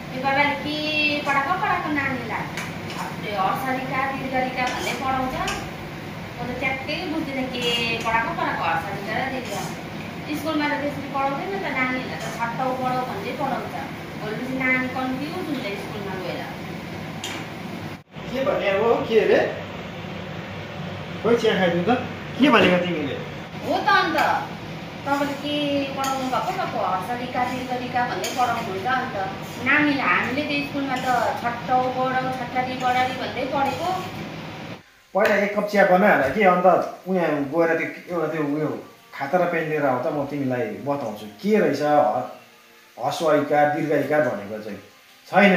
यो बाबाले के पढाएको नानीलाई हर्षरिका दीर्घरिका भन्ने पढाउँछ। म त ट्याक्कै बुझ्दिनँ के पढाएको हर्षरिका र दीर्घ। स्कुलमा त त्यसरी पढाउँदैन त, नानीहरूलाई त छट्टाउ पढाउ भन्दै पढाउँछ। भोलिपछि नानी कन्फ्युज हुन्छ स्कुलमा गएर। के भने हो के अरे खोइ चिया खाइदिउँ त के भनेको तिमीले? हो त अन्त तपाईँले के पढाउनु भएको हर्षरिका दीर्घरिका भन्दै पढाउनुहुन्छ। अन्त नानीलाई हामीले त स्कुलमा त छट्टाउ पढाउ छट्टारी बडारी भन्दै पढेको। पहिला एक कप चिया बनाएर कि अन्त उहाँ गएर त्यो एउटा त्यो उयो खाता र पेन लिएर आऊ त, म तिमीलाई बताउँछु के रहेछ ह्रस्व इकार दीर्घ इकार भनेको चाहिँ। छैन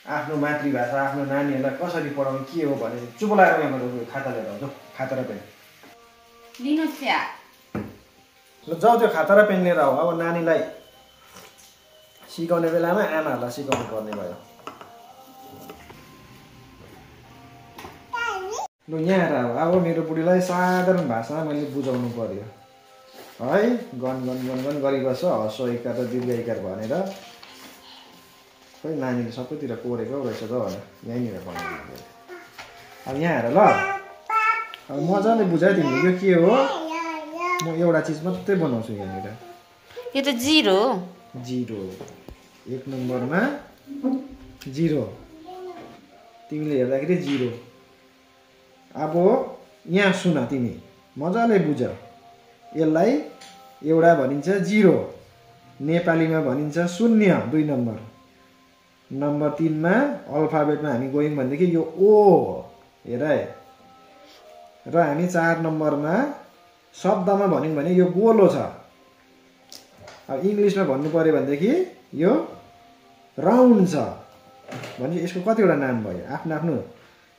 आफ्नो मातृभाषा आफ्नो नानीहरूलाई कसरी पढाउनु के हो भने चुप लगाएर उहाँबाट खाता लिएर आउँछु, खाता र पेन लिनुहोस् चिया। ल जाऊ त्यो खाता र पेन लिएर आऊ। अब नानीलाई सिकाउने बेलामा आमाहरूलाई सिकाउनु पर्ने भयो। ल यहाँ आएर अब मेरो बुढीलाई साधारण भाषामा मैले बुझाउनु पर्यो है। गन गन गन गन गरिबस्छ ह्रस्व इकार र दीर्घ इकार भनेर। खोइ नानीले सबैतिर कोरेको रहेछ त भनेर यहीँनिर बनाउनु। अब यहाँ हेर ल, अब मजाले बुझाइ तिमीले यो के हो। म एउटा चिज मात्रै बनाउँछु यहाँनिर। यो त जिरो जिरो, एक नम्बरमा जिरो, तिमीले हेर्दाखेरि जिरो। अब यहाँ सुन तिमी मजाले बुझ, यसलाई एउटा भनिन्छ जिरो, नेपालीमा भनिन्छ शून्य 2 नम्बर। नम्बर 3 मा अल्फाबेटमा हामी गयौँ भनेदेखि यो ओ हेर है। र हामी 4 नम्बरमा शब्दमा भनौँ भने यो गोलो छ। अब इङ्ग्लिसमा भन्नु पऱ्यो भनेदेखि यो राउन्ड छ। भनेपछि यसको कतिवटा नाम भयो, आफ्नो आफ्नो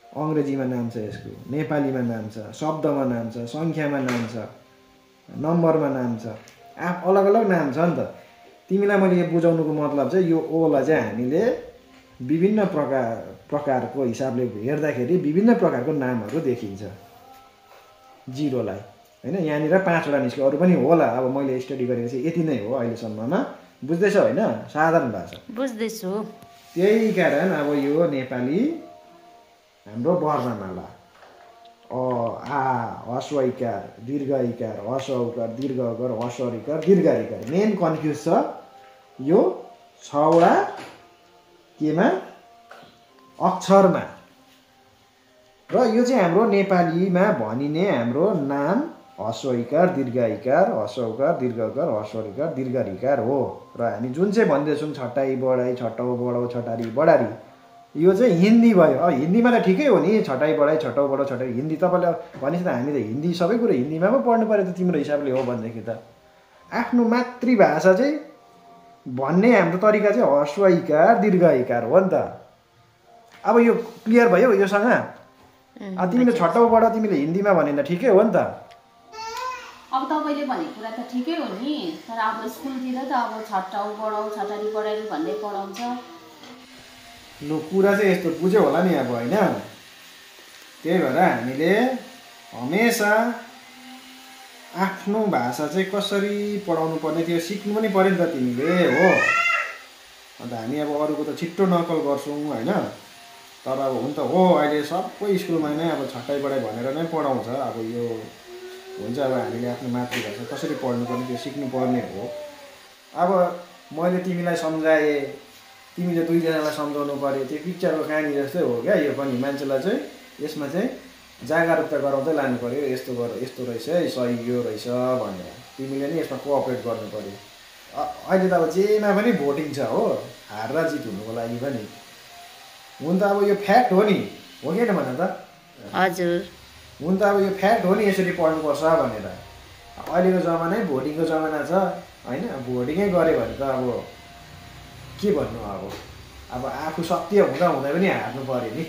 अङ्ग्रेजीमा नाम छ यसको, नेपालीमा नाम छ, शब्दमा नाम छ, सङ्ख्यामा नाम छ, नम्बरमा नाम छ, अलग अलग नाम छ नि त। तिमीलाई मैले यो बुझाउनुको मतलब चाहिँ यो ओलाई चाहिँ हामीले विभिन्न प्रकारको हिसाबले हेर्दाखेरि विभिन्न प्रकारको नामहरू देखिन्छ जिरोलाई होइन। यहाँनिर 5वटा निस्क्यो, अरू पनि होला। अब मैले स्टडी गरेको चाहिँ यति नै हो अहिलेसम्ममा। बुझ्दैछौ होइन? साधारण भाषा बुझ्दैछु। त्यही कारण अब यो नेपाली हाम्रो वर्णमाला अ आ ह्रस्व इकार दीर्घ इकार ह्रस्व उकार दीर्घ उकार ह्रस्व इकार दीर्घ इकार। मेन कन्फ्युज छ यो 6वटा केमा अक्षरमा। र यो चाहिँ हाम्रो नेपालीमा भनिने हाम्रो नाम ह्रस्व इकार दीर्घ इकार ह्रस्व उकार दीर्घ उकार ह्रस्व इकार दीर्घ इकार हो। र हामी जुन चाहिँ भन्दैछौँ छटाई बढाई छटाउ बढाउ छटारी बढारी, यो चाहिँ हिन्दी भयो। हिन्दीमा त ठिकै हो नि, छटाई बढाई छटाउ बढाउ छटाई। हिन्दी तपाईँले भनेपछि त हामी त हिन्दी सबै कुरो हिन्दीमा पो पढ्नु पऱ्यो त तिम्रो हिसाबले हो भनेदेखि त। आफ्नो मातृभाषा चाहिँ भन्ने हाम्रो तरिका चाहिँ ह्रस्व इकार दीर्घ इकार हो नि त। अब यो क्लियर भयो योसँग? तिमीले छटाउबाट तिमीले हिन्दीमा भने त ठिकै हो नि त। अब तपाईँले भनेको कुरा त ठिकै हो नि, तर अब स्कुलतिर त अब छटाउ बढाउ छटारी बढारी भन्दै पढाउँछ। लु कुरा चाहिँ यस्तो बुझ्यो होला नि अब होइन। त्यही भएर हामीले हमेसा आफ्नो भाषा चाहिँ कसरी पढाउनु पर्ने त्यो सिक्नु पनि पऱ्यो नि त तिमीले हो। अन्त हामी अब अरूको त छिट्टो नकल गर्छौँ होइन। तर अब हुन त हो अहिले सबै स्कुलमा नै अब छटाई बढाइ भनेर नै पढाउँछ। अब यो हुन्छ, अब हामीले आफ्नो मातृभाषा कसरी पढ्नुपर्ने त्यो सिक्नुपर्ने हो। अब मैले तिमीलाई सम्झाएँ, तिमीले 2जनालाई सम्झाउनु पऱ्यो। त्यो पिक्चरको कहानी जस्तै हो क्या यो पनि। मान्छेलाई चाहिँ यसमा चाहिँ जागरुकता गराउँदै लानु पऱ्यो। यस्तो गर यस्तो रहेछ है, सही यो रहेछ भनेर तिमीले नि यसमा कोअपरेट गर्नु पऱ्यो। अहिले त अब जेमा पनि भोटिङ छ हो, हार र जित हुनुको लागि पनि। हुन त अब यो फ्याक्ट हो नि, हो कि होइन भन त? हजुर हुन त अब यो फ्याक्ट हो नि, यसरी पढ्नुपर्छ भनेर। अहिलेको जमानै भोटिङको जमाना छ होइन। भोटिङै गऱ्यो भने त अब के भन्नु। अब आफू सत्य हुँदा हुँदै पनि हार्नु पऱ्यो नि।